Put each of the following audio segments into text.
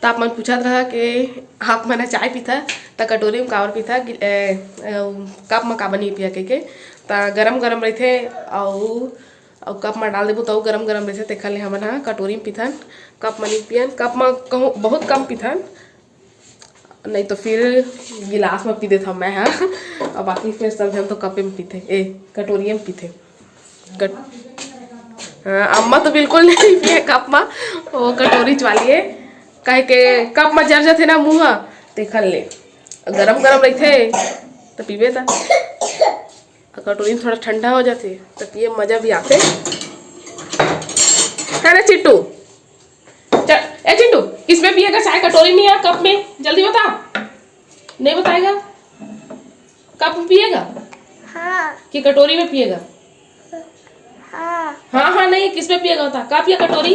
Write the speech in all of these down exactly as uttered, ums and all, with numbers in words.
त आप मन पूछत रहा कि आप मन ह चाय पीथा, त कटोरी म काबर पीथा, गिल-, ए, ए, कप म काबर नइ पिया कहिके। त गरम गरम रहिथे, अउ, अउ कप म डाल देबो, त अउ गरम गरम रहिथे, तेखर ले हमन ह कटोरी म पीथन, कप म नइ पियन। कप म कहूँ बहुत कम पीथन, नहीं तो फिर गिलास में पी देता मैं, हाँ। और बाकी फिर सब झन तो कपे में पीथे, ए, कटोरिये में पीथे। कट-, हाँ, अम्मा तो बिल्कुल नहीं पिए कप में, वो कटोरी च वाली है, काहे के कप में जर जाथे ना मुँह, तेखर ले गरम गरम रहिथे तो पीबे ता। कटोरी में थोड़ा ठंडा हो जाथे तो पिए में मजा भी आथे। है ना चिट्टू? चल, ए चिंटू, किसमें पिएगा चाय, कटोरी में या कप में? जल्दी बता। नहीं बताएगा? कप में पिएगा? हाँ। कि कटोरी में पिएगा? हाँ। हाँ, हाँ, नहीं, किसमें पिएगा बता, कप या कटोरी?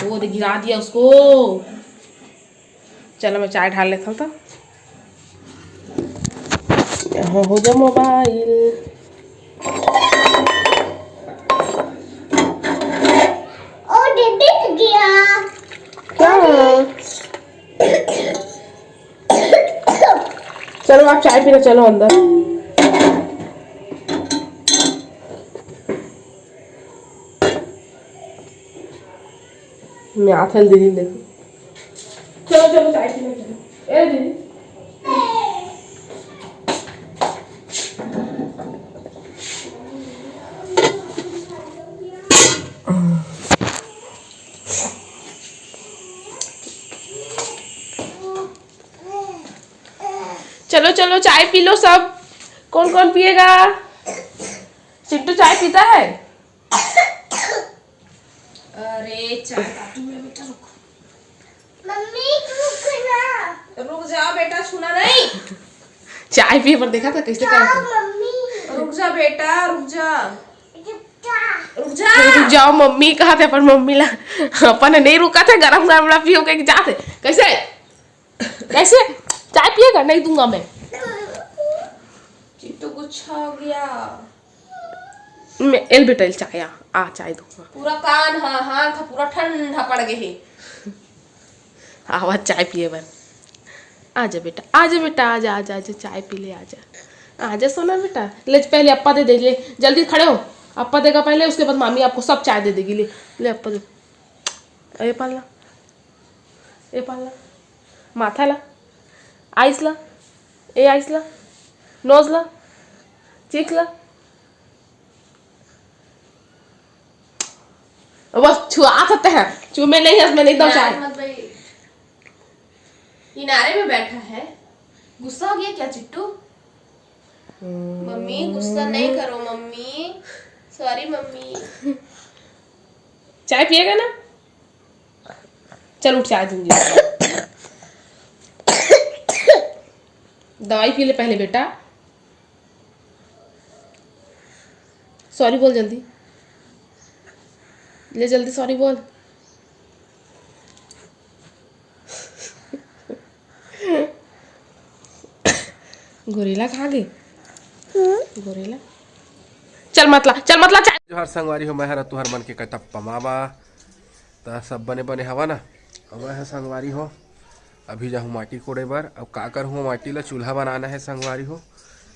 वो दे, गिरा दिया उसको। चलो, मैं चाय ढाल लेता हूँ तो। यहाँ हो जा मोबाइल। ओ, दीदी गया। क्या? चलो, आप चाय पीना, चलो अंदर। मैं आथल दीदी, देखो। चलो, चलो, चाय पीना, चलो। ए दीदी। चलो, चलो, चाय पी लो सब। कौन कौन पिएगा? चिंटू चाय पीता है? अरे, चाय काटू मैं, बेटा, रुक। मम्मी, रुक ना। रुक जा, बेटा, छूना नहीं। चाय पिए पर देखा था कैसे क्या करते? मम्मी। रुक जा, बेटा, रुक जा। रुक जा। रुक जा। रुक जाओ, मम्मी कहा थे अपन मम्मी ला। अपन नहीं रुका था, गरम गरम ला पियो के जाते। कैसे? कैसे? चाय पिएगा? नहीं दूंगा मैं। चिंटू गुस्सा हो गया। मैं, एल बेटा, एल चाय, आ, आ, चाय दूंगा। पूरा कान, हाँ, हाथ पूरा ठंडा पड़ गए है। आवा चाय पिए बर। आजा बेटा, आजा बेटा, आजा, आजा, आजा, चाय पी ले, आजा। आजा सोना बेटा, ले पहले अप्पा दे दे, ले जल्दी खड़े हो। अप्पा देगा पहले, उसके बाद मामी आपको सब चाय दे देगी। ले, ले अप्पा दे। ए पालना, ए पालना, माथा ला, आइस ला, ए आइस ला, नोज ला, चीक ला। बस छुआ सकते हैं, चूमे नहीं है इसमें, नहीं दो किनारे चाय। मत भाई, किनारे में बैठा है। गुस्सा हो गया क्या चिट्टू? मम्मी, गुस्सा नहीं करो मम्मी, सॉरी मम्मी। चाय पिएगा ना? चल उठ, चाय दूंगी। दवाई पी ले पहले बेटा। सॉरी बोल जल्दी, ले जल्दी सॉरी बोल। गोरेला कहाँ गए? गोरेला, चल मतला, चल मतला, चल। जोहार संगवारी हो, मैं हर तुहर मन के कटप्पा मामा। त सब बने बने हवा ना? अब मैं ह संगवारी हो, अभी जाहूँ माटी कोड़े बर। अब का करहूँ, माटी ला चूल्हा बनाना है संगवारी हो।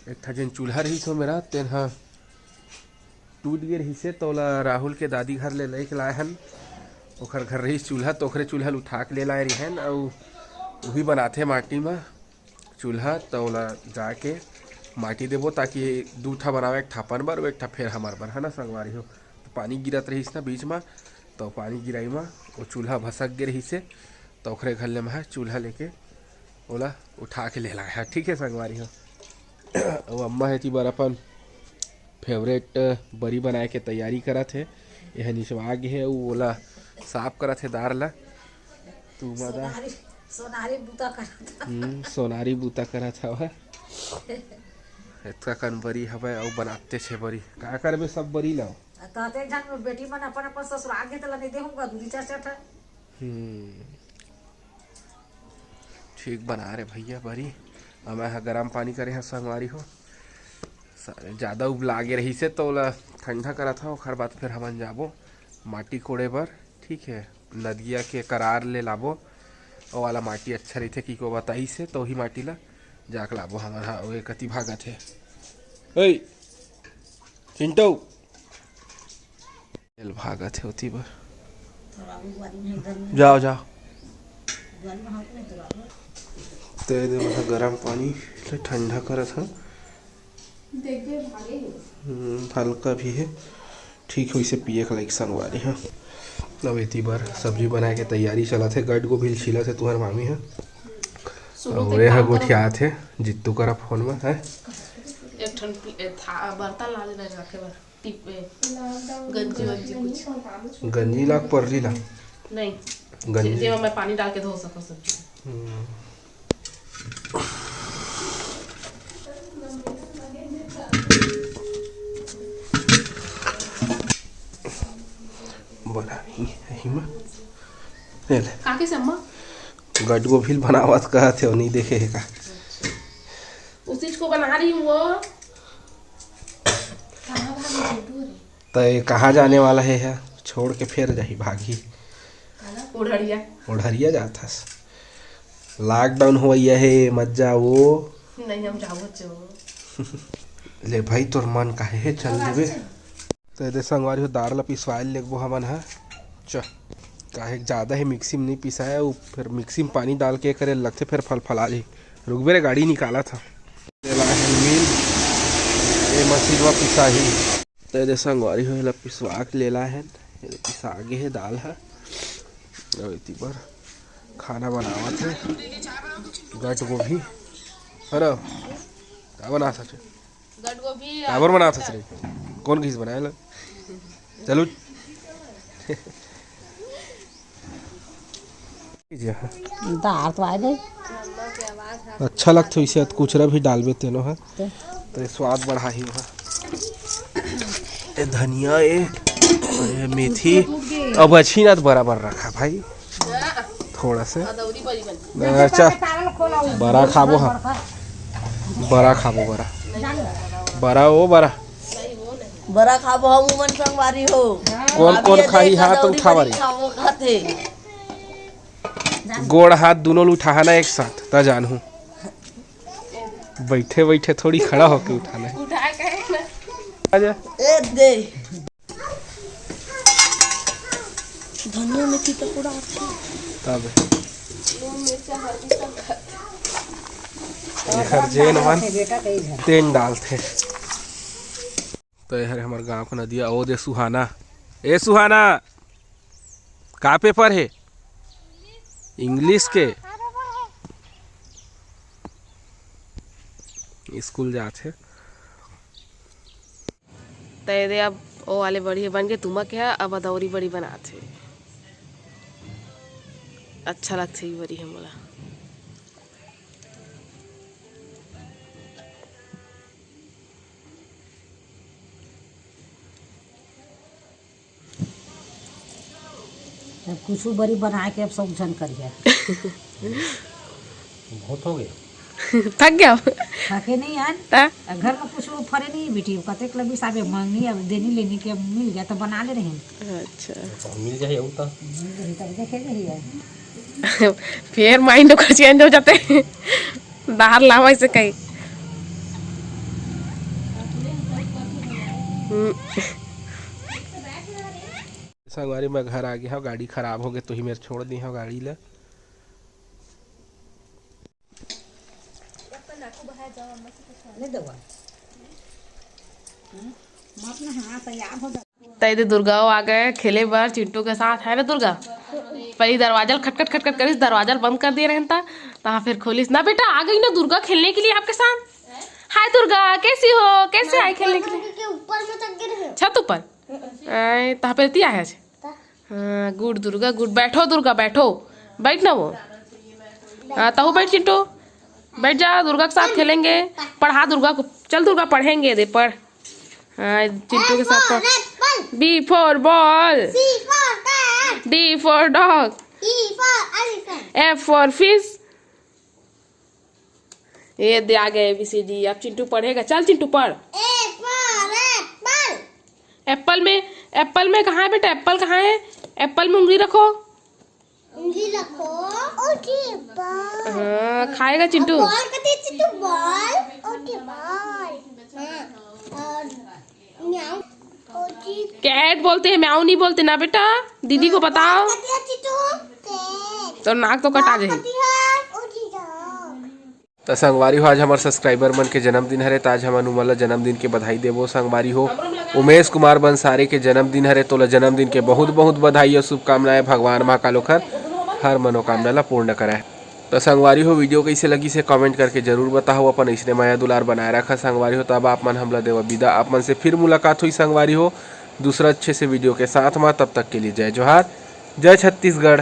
एक ठा जेन चूल्हा रहिस हो मेरा, तेन ह टूट गे रहिसे, त ओला राहुल के दादी घर ले लेके लाए हन। ओखर घर रहिस चूल्हा, त ओखरे चूल्हा ल उठा के ले लाए रिहन, अउ उही बनाथे माटी म चूल्हा। त ओला जाके माटी देबो, ताकि दू ठा बनावे, एक ठा अपन बर, एक ठा फेर हमर बर, है ना संगवारी हो। त पानी गिरत रहिस ना बीच म, त पानी गिराई म ओ चूल्हा भसक गे रहिसे, त ओखरे घर ले मैं चूल्हा लेके ओला उठा के ले लाए हन, ठीक है संगवारी हो। अउ अम्मा हे ती बर अपन फेवरेट बरी बनाए के तैयारी करत हे। एह निचवा गे हे, अउ ओला साफ करत हे दार ला। तू मदा सोनारी, सोनारी बूता करत हवय। हम्म, सोनारी बूता करत हवय। एतका कन बरी हवय, अउ बनाते छे बरी। का करबे सब बरी ला? आ, कहते एक झन बेटी मन अपन अपन ससुराल गे, तेला नहीं देहूँ गा, दूरी चार चार ठन। हम्म। ठीक बना रे भैया बरी। अब मैं ह गरम पानी करे ह संगवारी हो। स-, ज़्यादा उबला गे रहिसे त ओला ठंडा करत ह, ओखर बाद फिर हमन जाबो माटी कोड़े बर, ठीक है, नदिया के करार ले लाबो। ओ वाला माटी अच्छा रहिथे, कि को बताइस हे, तो ओही माटी ला जाके लाबो हमन हा। ओए कति भागत हे, ओए चिंटू, तेल भागत हे ओती बर। जाओ, जाओ। ते दे, मैं गरम पानी ले ठंडा करत हूँ। हम्म, हल्का भी है, ठीक होइसे पिए के लाइक संगवारी ह। अब एती बर सब्जी बनाए के तैयारी चलत हे। गट गोभी ल छीलत हे तुहर मामी ह। सुनो अउ तो ये ह का गोठियात हे जित्तू करा फोन में, है। एक ठन पी-, ए, था-, बर्तन ला लेना रखे बर। टिप-, ए, गंजी वंजी कुछ। गंजी ला, पर्री ला? नहीं। गंजी। जे-, जेमा मैं पानी डाल के धो सकूं सब्जी। हम्म। बोला नहीं, यही में। ले ले। का कइसे अम्मा? गट गोभी ल बनावत कहत हे, नहीं देखे हे का? उसी को बना रही हूँ वो। कहाँ भागी छोटू रे? त ये कहाँ जाने वाला हे, है? छोड़ के फेर जाही, भागी। ओढ़रिया। ओढ़रिया जात हस। लॉकडाउन होवइया हे, मत जाओ। नहीं, हम जाबो चो। ले भाई, तोर मन काहे हे, चल देबे। त एदे संगवारी हो, दार ल पिसवाए लेगबो हमन ह। च, काहे कि जादा हे, मिक्सी में नहीं पिसाए, उ फिर मिक्सी में पानी डाल के करे लगथे, फिर फल फला जी। रुकबे रे, गाड़ी निकालत ह। लेला हे मिल, ए मशीन में पिसाही। त एदे संगवारी हो, एला पिसवा के लेला हे, एदे पिसा गे हे दाल ह। अउ एती बर खाना बनावत हे, गट गोभी। अरे, का बनावत हे? गट गोभी। काबर बनावत हस रे? कौन घिस बनाए ला? चलू। दार तो आए गए। अच्छा लगथे वैसे, कुचरा भी डालबे तेनो ह। ते। तो स्वाद बढ़ाही ओहा। ए धनिया, ए, ए मेथी। अब अच्छी ना तो बराबर रखा भाई। थोड़ा से। अदौरी बड़ी बन। अच्छा, बरा खाबो हा। बरा खाबो, बरा। बरा, ओ बरा। बरा खाबो हम, उमन संगवारी हो। कौन, कौन अभी खाही देख हा, तुम अदौरी खावा बड़ी रे। खाबो खाथे। गोड़ हाथ दोनों ल उठाना एक साथ, त जानहू। बैठे बैठे थोड़ी, खड़ा होके उठाना है। उठा के ना। आजा। ए दे। धनिया मेथी पकौड़ा आथे। तब। लून, मिर्चा, हल्दी सब खाथे। एखर जेन मन तेन डालथे। तो ये हरे हमर गांव के नदिया, ओ दे सुहाना। ए सुहाना, का पेपर हे? इंग्लिश के। स्कूल जात हे। तो ये दे अब ओ वाले बढ़िया बन के तुमा के, अब अदौरी बड़ी बनात हे। अच्छा लगथे ये बड़ी हमला। अब कुछ बड़ी बना के अब सब झन करिया। बहुत हो गया। थक गया? थके नहीं यार। ता? अब घर में कुछ फरे नहीं बेटी, कतेक लगी साबे मांगनी, अब देनी लेनी के अब मिल गया तो बना ले रहे हैं। अच्छा। तो मिल जाए उ तो। मिल रही तब देखे रही है। फिर माइंड ओकर चेंज हो जाते। दार लावा इसे कहीं। हम्म। संगवारी, मैं घर आ गया हूँ, गाड़ी खराब हो गई, तो ही मेरे छोड़ दी हूँ गाड़ी ला। ले दवा। हम्म? मत ना, हाँ, तैयार हो जा। त एदे दुर्गा आ गए खेले बर चिंटू के साथ, है ना दुर्गा? पहले दरवाजा ल खटखट खटखट करिस, दरवाजा ल बंद कर दिए रहन ता, तहाँ फिर खोलिस ना। बेटा आ गई ना दुर्गा खेलने के लिए आपके साथ। हाय दुर्गा, कैसी हो? कैसे आई खेलने के लिए? के ऊपर में चढ़ गिरे हैं। छत ऊपर? आए, तहाँ पे रहती है आज। हाँ, गुड दुर्गा, गुड। बैठो दुर्गा, बैठो। बैठ ना वो। हाँ, तहु बैठ चिंटू। बैठ जा, दुर्गा के साथ खेलेंगे। पढ़ा दुर्गा को। चल दुर्गा, पढ़ेंगे, दे पढ़। हाँ, चिंटू के साथ पढ़। B for ball। C for cat। D for dog। E for elephant। F for fish। ये दे आ गए A B C D। अब चिंटू पढ़ेगा। चल चिंटू पढ़। A for apple। एप्पल में, एप्पल में कहाँ है बेटा? एप्पल कहाँ है? एप्पल में उंगली रखो। उंगली रखो। उंगली। हाँ, खाएगा चिंटू? बॉल कते चिंटू? बॉल। ओके, बॉल। हाँ, और म्याऊ। ओके। कैट बोलते हैं, म्याऊ नहीं बोलते ना बेटा। दीदी को बताओ। कते चिंटू? कैट। तो नाक तो कटा जाए। कते है? ओके, जाओ। त संगवारी हो, आज हमर सब्सक्राइबर मन के जन्मदिन हरे, त आज हमन उमन ला जन्मदिन के बधाई देबो। संगवारी हो, उमेश कुमार बंसारे के जन्मदिन हरे, तोला जन्मदिन के बहुत बहुत बधाई अउ शुभकामनाएं। भगवान महाकाल ओखर हर मनोकामना ला पूर्ण करय। त संगवारी हो, वीडियो कइसे लगिस हे कमेंट करके जरूर बताओ। अपन अइसने मया दुलार बनाए रखा संगवारी हो। त अब आप मन हमला देवा बिदा, आप मन से फिर मुलाकात होई संगवारी हो दूसरा अच्छे से वीडियो के साथ मा। तब तक के लिए जय जोहार, जय छत्तीसगढ़।